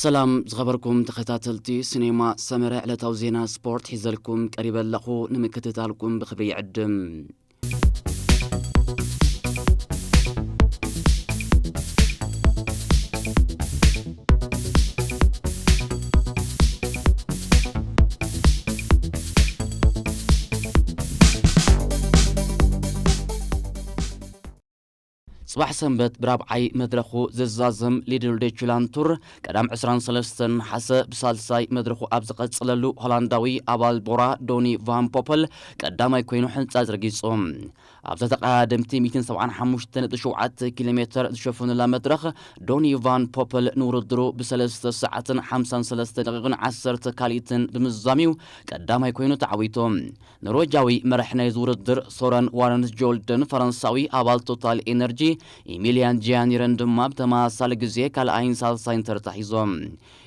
ሰላም ዝኸበርኩም ተኸታተልቲ ሲኔማ ሰመረ፣ ዕለታዊ ዜና ስፖርት ሒዘልኩም ቀሪበ ኣለኹ። ንምክትታልኩም ብኽብሪ ይዕድም። ጽባሕ ሰንበት ብራብዓይ መድረኹ ዝዛዘም ሊድል ዴቹላን ቱር ቀዳም ዕስራን ሰለስተን ነሓሰ ብሳልሳይ መድረኹ ኣብ ዝቐጽለሉ፣ ሆላንዳዊ ኣባል ቦራ ዶኒ ቫን ፖፐል ቀዳማይ ኮይኑ ሕንጻ ዘርጊጹ። ኣብዛ ተቐዳደምቲ ሚእትን ሰብዓን ሓሙሽተን ነጥቢ ሸውዓተ ኪሎ ሜተር ዝሸፈኑላ መድረኽ፣ ዶኒ ቫን ፖፐል ንውድድሩ ብሰለስተ ሰዓትን ሓምሳን ሰለስተ ደቂቕን ዓሰርተ ካልኢትን ብምዝዛም እዩ ቀዳማይ ኮይኑ ተዓዊቱ። ኖርወጃዊ መራሒ ናይዚ ውድድር ሶረን ዋረንስ ጆልደን ፈረንሳዊ ኣባል ቶታል ኤነርጂ ኢሚልያን ጃኒረን ድማ ብተመሳሳሊ ግዜ ካልኣይን ሳልሳይን ተርታ ሒዞም።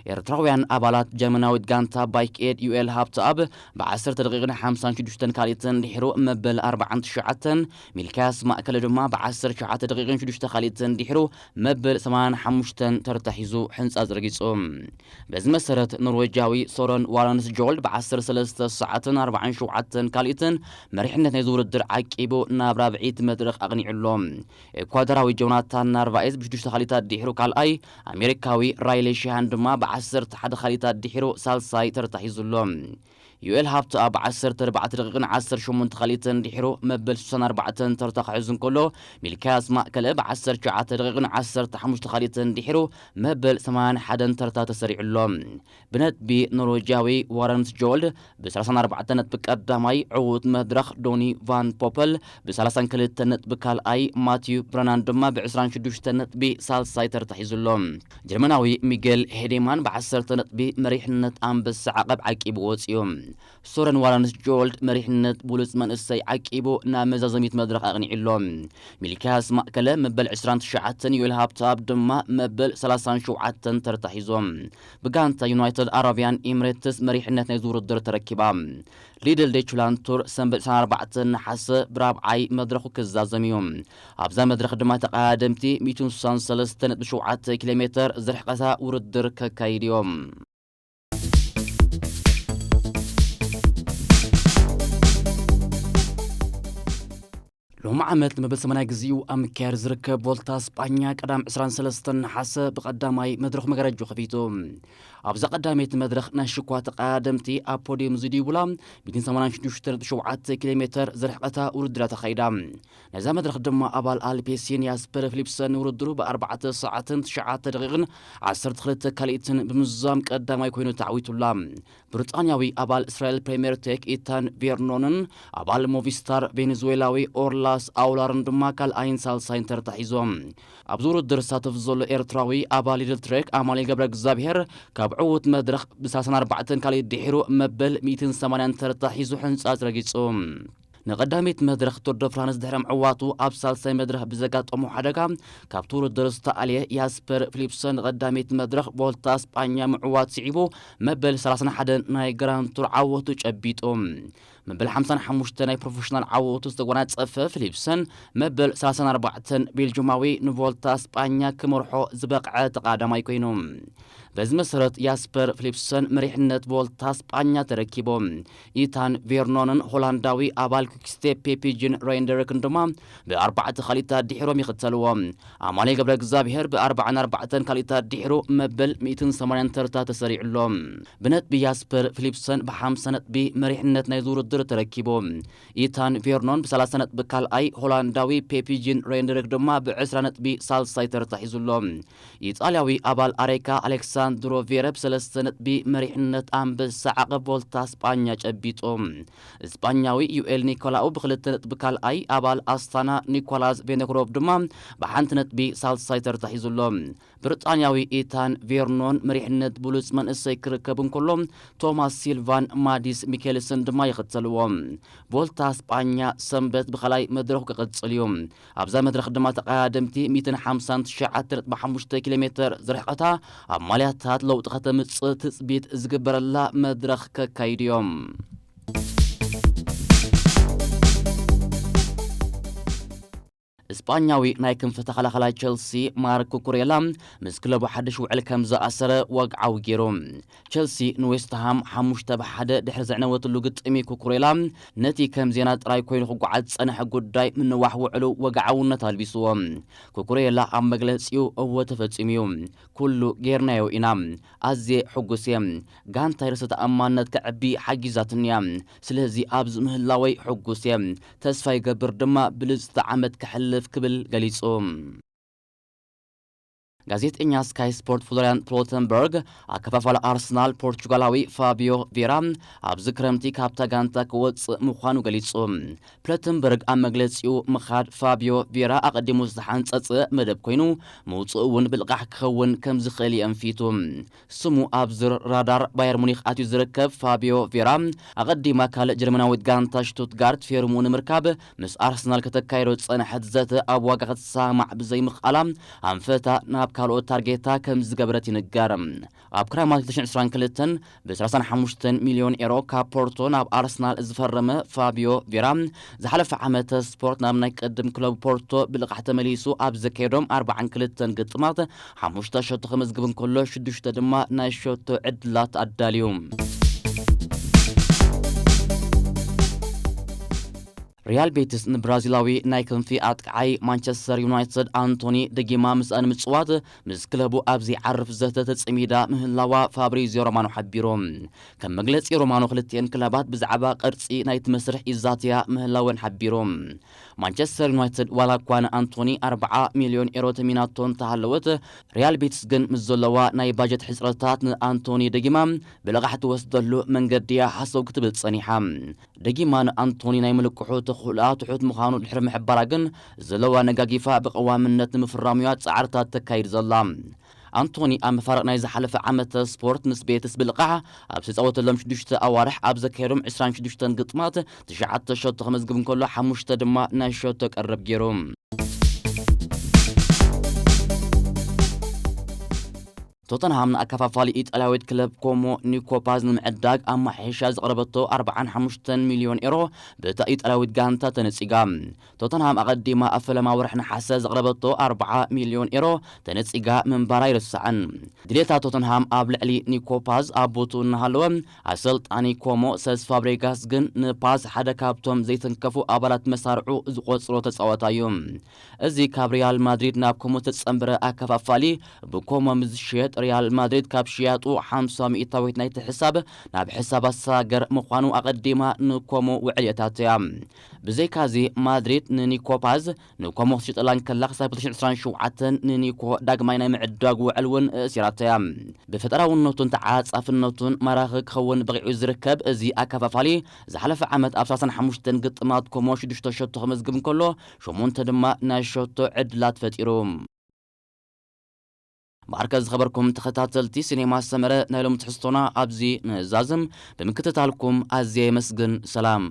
ኤርትራውያን ኣባላት ጀርመናዊት ጋንታ ባይክ ኤድ ዩኤል ሃብተኣብ ብዓሰርተ ደቂቕን ሓምሳን ሽዱሽተን ካልኢትን ድሒሩ መበል ኣርባዓን ትሽዓተን፣ ሚልክያስ ማእከለ ድማ ብዓሰርተ ትሽዓተ ደቂቕን ሽዱሽተ ካልኢትን ድሒሩ መበል ሰማንያን ሓሙሽተን ተርታ ሒዙ ሕንጻ ዘርጊጹ። በዚ መሰረት ኖርዌጃዊ ሶረን ዋረንስ ጆልድ ብዓሰርተ ሰለስተ ሰዓትን ኣርባዓን ሸውዓተን ካልኢትን መሪሕነት ናይዚ ውድድር ዓቂቡ ናብ ራብዒት መድረኽ ኣቕኒዑ ኣሎ። ኤኳዶራዊ ጆናታን ናርቫኤዝ ብሽዱሽተ ካልኢታት ድሒሩ ካልኣይ፣ ኣሜሪካዊ ራይሌ ሺሃን ድማ ብዓሰርተ ሓደ ካልኢታት ድሒሩ ሳልሳይ ተርታ ሒዙ ኣሎ። ዩኤል ሃብተኣብ ዓሰርተ ኣርባዕተ ደቂቕን ዓሰርተ ሸሞንተ ካልኢትን ድሒሩ መበል ስሳን ኣርባዕተን ተርታ ክሕዝ እንከሎ፣ ሚልክያስ ማእከለ ብዓሰርተ ትሽዓተ ደቂቕን ዓሰርተ ሓሙሽተ ካልኢትን ድሒሩ መበል ሰማንያን ሓደን ተርታ ተሰሪዑ ኣሎ። ብነጥቢ ኖርወጃዊ ዋረንስ ጆልድ ብሰላሳን ኣርባዕተን ነጥቢ ቀዳማይ፣ ዕዉት መድረኽ ዶኒ ቫን ፖፐል ብሰላሳን ክልተን ነጥቢ ካልኣይ፣ ማቲዩ ብረናን ድማ ብዕስራን ሽዱሽተን ነጥቢ ሳልሳይ ተርታ ሒዙ ኣሎ። ጀርመናዊ ሚጌል ሄዴማን ብዓሰርተ ነጥቢ መሪሕነት ኣንበሳ ዓቐብ ዓቂቡ ወጺኡ። ሶረን ዋላንስ ጆልድ መሪሕነት ብሉጽ መንእሰይ ዓቂቡ ናብ መዛዘሚት መድረኽ ኣቕኒዑ ኣሎ። ሚልክያስ ማእከለ መበል ዕስራን ትሽዓተን፣ ዩኤል ሃብተኣብ ድማ መበል ሰላሳን ሸውዓተን ተርታ ሒዞም። ብጋንታ ዩናይትድ ኣረብያን ኤምሬትስ መሪሕነት ናይዚ ውድድር ተረኪባ። ሊድል ዴቹላንድ ቱር ሰንበት ዕስራን ኣርባዕተን ነሓሰ ብራብዓይ መድረኹ ክዛዘም እዩ። ኣብዛ መድረኽ ድማ ተቐዳደምቲ ሚእትን ስሳን ሰለስተን ነጥቢ ሸውዓተ ኪሎ ሜተር ዝርሕቐታ ውድድር ከካይድ እዮም። ሎሚ ዓመት ንመበል ሰማንያ ግዜኡ ኣብ ምክያድ ዝርከብ ቮልታ ስጳኛ ቀዳም ዕስራን ሰለስተን ነሓሰ ብቐዳማይ መድረኽ መጋረጃ ከፊቱ። ኣብዛ ቀዳመይቲ መድረኽ ናይ ሽኳ ተቐዳደምቲ ኣብ ፖዲየም ዝድይቡላ ሚእትን ሰማንያን ሽዱሽተን ነጥቢ ሸውዓተ ኪሎ ሜተር ዝርሕቐታ ውድድር ተኻይዳ። ነዛ መድረኽ ድማ ኣባል ኣልፔሲን ያስፐር ፊሊፕሰን ውድድሩ ብኣርባዕተ ሰዓትን ትሽዓተ ደቂቕን ዓሰርተ ክልተ ካልኢትን ብምዝዛም ቀዳማይ ኮይኑ ተዓዊቱላ። ብሪጣንያዊ ኣባል እስራኤል ፕሪምየር ቴክ ኢታን ቬርኖንን ኣባል ሞቪስታር ቬኔዙዌላዊ ኦርላስ ኣውላርን ድማ ካልኣይን ሳልሳይን ተርታ ሒዞም። ኣብዚ ውድድር ዝሳተፍ ዘሎ ኤርትራዊ ኣባል ሊድል ትሬክ ኣማኑኤል ገብረ እግዚኣብሔር ካብ ዕዉት መድረኽ ብሰላሳን ኣርባዕተን ካልኢት ድሒሩ መበል ሚእትን ሰማንያን ተርታ ሒዙ ሕንጻጽ ረጊጹ። ንቐዳሚት መድረኽ ቱር ደ ፍራንስ ድሕሪ ምዕዋቱ ኣብ ሳልሳይ መድረኽ ብዘጋጠሞ ሓደጋ ካብቲ ውድድር ዝተኣልየ ያስፐር ፊሊፕሰን ንቐዳሚት መድረኽ ቮልታ ስጳኛ ምዕዋት ስዒቡ መበል ሰላሳን ሓደን ናይ ግራንድ ቱር ዓወቱ ጨቢጡ። መበል ሓምሳን ሓሙሽተን ናይ ፕሮፌሽናል ዓወቱ ዝተጎናጸፈ ፊሊፕሰን መበል ሰላሳን ኣርባዕተን ቤልጁማዊ ንቮልታ ስጳኛ ክመርሖ ዝበቕዐ ተቐዳማይ ኮይኑ። በዚ መሰረት ያስፐር ፊሊፕሰን መሪሕነት ቮልታ ስጳኛ ተረኪቡ። ኢታን ቬርኖንን ሆላንዳዊ ኣባል ኩክስቴፕ ፔፒጅን ሬንደርክን ድማ ብኣርባዕተ ካልኢታት ድሒሮም ይኽተልዎ። ኣማኑኤል ገብረ እግዚኣብሔር ብኣርባዓን ኣርባዕተን ካልኢታት ድሒሩ መበል ሚእትን ሰማንያን ተርታ ተሰሪዑ ኣሎ። ብነጥቢ ያስፐር ፊሊፕሰን ብሓምሳ ነጥቢ መሪሕነት ናይዚ ውድድር ተረኪቡ። ኢታን ቬርኖን ብሰላሳ ነጥቢ ካልኣይ፣ ሆላንዳዊ ፔፒጅን ሬንደርክ ድማ ብዕስራ ነጥቢ ሳልሳይ ተርታ ሒዙ ኣሎ። ኢጣልያዊ ኣባል ኣሬካ ኣሌክሳንድሮ ቬረ ብሰለስተ ነጥቢ መሪሕነት ኣንበሳ ዓቐብ ቮልታ ስጳኛ ጨቢጡ። ስጳኛዊ ዩኤል ኒኮላኡ ብክልተ ነጥቢ ካልኣይ፣ ኣባል ኣስታና ኒኮላስ ቬነክሮቭ ድማ ብሓንቲ ነጥቢ ሳልሳይ ተርታ ሒዙ ኣሎ። ብሪጣንያዊ ኢታን ቬርኖን መሪሕነት ብሉጽ መንእሰይ ክርከብ እንከሎ፣ ቶማስ ሲልቫን ማዲስ ሚኬልስን ድማ ይኽተልዎ። ቮልታ ስጳኛ ሰንበት ብኻልኣይ መድረኹ ክቕጽል እዩ። ኣብዛ መድረኽ ድማ ተቐዳደምቲ ሚእትን ሓምሳን ትሽዓተ ነጥቢ ሓሙሽተ ኪሎ ሜተር ዝርሕቐታ ኣብ ማልያታት ለውጢ ከተምጽእ ትጽቢት ዝግበረላ መድረኽ ከካይዱ እዮም። ስጳኛዊ ናይ ክንፊ ተኸላኸላይ ቸልሲ ማርክ ኩኩሬላ ምስ ክለቡ ሓድሽ ውዕል ከም ዝኣሰረ ወግዓዊ ገይሩ። ቸልሲ ንዌስትሃም ሓሙሽተ ብ ሓደ ድሕሪ ዘዕነወትሉ ግጥሚ፣ ኩኩሬላ ነቲ ከም ዜና ጥራይ ኮይኑ ክጓዓዝ ዝጸንሐ ጉዳይ ምንዋሕ ውዕሉ ወግዓውነት ኣልቢስዎ። ኩኩሬላ ኣብ መግለጺኡ፣ "እወ፣ ተፈጺሙ እዩ። ኩሉ ጌርናዮ ኢና። ኣዝየ ሕጉስ እየ። ጋንታይ ርእሰ ተኣማንነት ከዕቢ ሓጊዛትኒ እያ። ስለዚ ኣብዚ ምህላወይ ሕጉስ እየ። ተስፋ ይገብር ድማ ብልጽቲ ዓመት ከሕልፍ" ክብል ገሊጹ። ጋዜጠኛ ስካይ ስፖርት ፍሎሪያን ፕሎተንበርግ፣ ኣከፋፋሊ ኣርሰናል ፖርቹጋላዊ ፋቢዮ ቬራ ኣብዚ ክረምቲ ካብታ ጋንታ ክወጽእ ምዃኑ ገሊጹ። ፕሎተንበርግ ኣብ መግለጺኡ፣ ምኻድ ፋቢዮ ቬራ ኣቐዲሙ ዝተሓንጸጸ መደብ ኮይኑ፣ ምውጽኡ እውን ብልቓሕ ክኸውን ከም ዝኽእል የንፊቱ። ስሙ ኣብ ዝር ራዳር ባየር ሙኒክ ኣትዩ ዝርከብ ፋቢዮ ቬራ፣ ኣቐዲማ ካልእ ጀርመናዊት ጋንታ ሽቱትጋርት ፌርሙ ንምርካብ ምስ ኣርሰናል ከተካይዶ ዝጸንሐት ዘተ ኣብ ዋጋ ክትሰማማዕ ብዘይምኽኣላ፣ ኣንፈታ ናብ ካልኦት ታርጌታ ከም ዝገበረት ይንገር። ኣብ ክራማት ክልተ ሽሕን ዕስራን ክልተን ብ ሰላሳን ሓሙሽተን ሚልዮን ኤሮ ካብ ፖርቶ ናብ ኣርሰናል ዝፈረመ ፋቢዮ ቬራ፣ ዝሓለፈ ዓመተ ስፖርት ናብ ናይ ቅድም ክለብ ፖርቶ ብልቓሕ ተመሊሱ ኣብ ዘካየዶም ኣርባዓን ክልተን ግጥማት ሓሙሽተ ሸቶ ከመዝግብ እንከሎ፣ ሽዱሽተ ድማ ናይ ሸቶ ዕድላት ኣዳልዩ። ሪያል ቤቲስ ንብራዚላዊ ናይ ክንፊ ኣጥቃዓይ ማንቸስተር ዩናይትድ ኣንቶኒ ደጊማ ምስኣ ንምጽዋት ምስ ክለቡ ኣብ ዘይዓርፍ ዘተ ተጸሚዳ ምህላዋ ፋብሪዚዮ ሮማኖ ሓቢሩ። ከም መግለጺ ሮማኖ፣ ክልቲኤን ክለባት ብዛዕባ ቅርጺ ናይቲ መስርሕ ይዛተያ ምህላወን ሓቢሩ። ማንቸስተር ዩናይትድ ዋላ እኳ ንኣንቶኒ ኣርብዓ ሚልዮን ኤሮ ተሚናቶ እንተሃለወት፣ ሪያል ቤቲስ ግን ምስ ዘለዋ ናይ ባጀት ሕጽረታት ንኣንቶኒ ደጊማ ብልቓሕ ትወስደሉ መንገዲ እያ ሃሰው ክትብል ጸኒሓ። ደጊማ ንኣንቶኒ ናይ ምልቅሑ ተኽእሎኣ ትሑት ምዃኑ ድሕሪ ምሕባራ ግን፣ ዘለዋ ነጋጊፋ ብቐዋምነት ንምፍራሙያ ጻዕርታት ተካይድ ዘላ። ኣንቶኒ ኣብ መፋርቕ ናይ ዝሓለፈ ዓመተ ስፖርት ምስ ቤቲስ ብልቓሕ ኣብ ዝተጻወተሎም ሽዱሽተ ኣዋርሕ ኣብ ዘካየዶም ዕስራን ሽዱሽተን ግጥማት ትሽዓተ ሸቶ ከመዝግብ እንከሎ፣ ሓሙሽተ ድማ ናይ ሸቶ ቀረብ ገይሩ። ቶተንሃም ንኣከፋፋሊ ኢጣልያዊት ክለብ ኮሞ ኒኮፓዝ ንምዕዳግ ኣማሓይሻ ዘቕረበቶ ኣርብዓን ሓሙሽተን ሚልዮን ኤሮ በታ ኢጣልያዊት ጋንታ ተነጺጋ። ቶተንሃም ኣቐዲማ ኣብ ፈለማ ወርሒ ነሓሰ ዘቕረበቶ ኣርብዓ ሚልዮን ኤሮ ተነጺጋ ምንባራ ኣይርሳዕን። ድሌታ ቶተንሃም ኣብ ልዕሊ ኒኮፓዝ ኣብ ቦትኡ እናሃለወ፣ ኣሰልጣኒ ኮሞ ሰስ ፋብሬጋስ ግን ንፓዝ ሓደ ካብቶም ዘይተንከፉ ኣባላት መሳርዑ ዝቖጽሮ ተጻዋታይ እዩ። እዚ ካብ ሪያል ማድሪድ ናብ ኮሞ ዝተጸንበረ ኣከፋፋሊ፣ ብኮሞ ምስ ዝሽየጥ፣ ሪያል ማድሪድ ካብ ሽያጡ ሓምሳ ሚእታዊት ናይቲ ሕሳብ ናብ ሕሳብ ኣሰጋገር ምዃኑ ኣቐዲማ ንኮሞ ውዕል የታተያ። ብዘይካዚ፣ ማድሪድ ንኒኮፓዝ ንኮሞ ክትሽጠላ እንከላ፣ ክሳብ ክልተ ሽሕን ዕስራን ሸውዓተን ንኒኮ ዳግማይ ናይ ምዕዳግ ውዕል እውን እሲራቶ እያ። ብፈጠራውነቱን ተዓጻፍነቱን ማራኺ ክኸውን በቒዑ ዝርከብ እዚ ኣከፋፋሊ፣ ዝሓለፈ ዓመት ኣብ ሰላሳን ሓሙሽተን ግጥማት ኮሞ ሽዱሽተ ሸቶ ከመዝግብ እንከሎ፣ ሸሞንተ ድማ ናይ ሸቶ ዕድላት ፈጢሩ። ብኣርከ ዝኸበርኩም ተኸታተልቲ ሲኔማ ሰመረ፣ ናይ ሎሚ ትሕዝቶና ኣብዚ ንዛዝም። ብምክትታልኩም ኣዝየ የመስግን። ሰላም።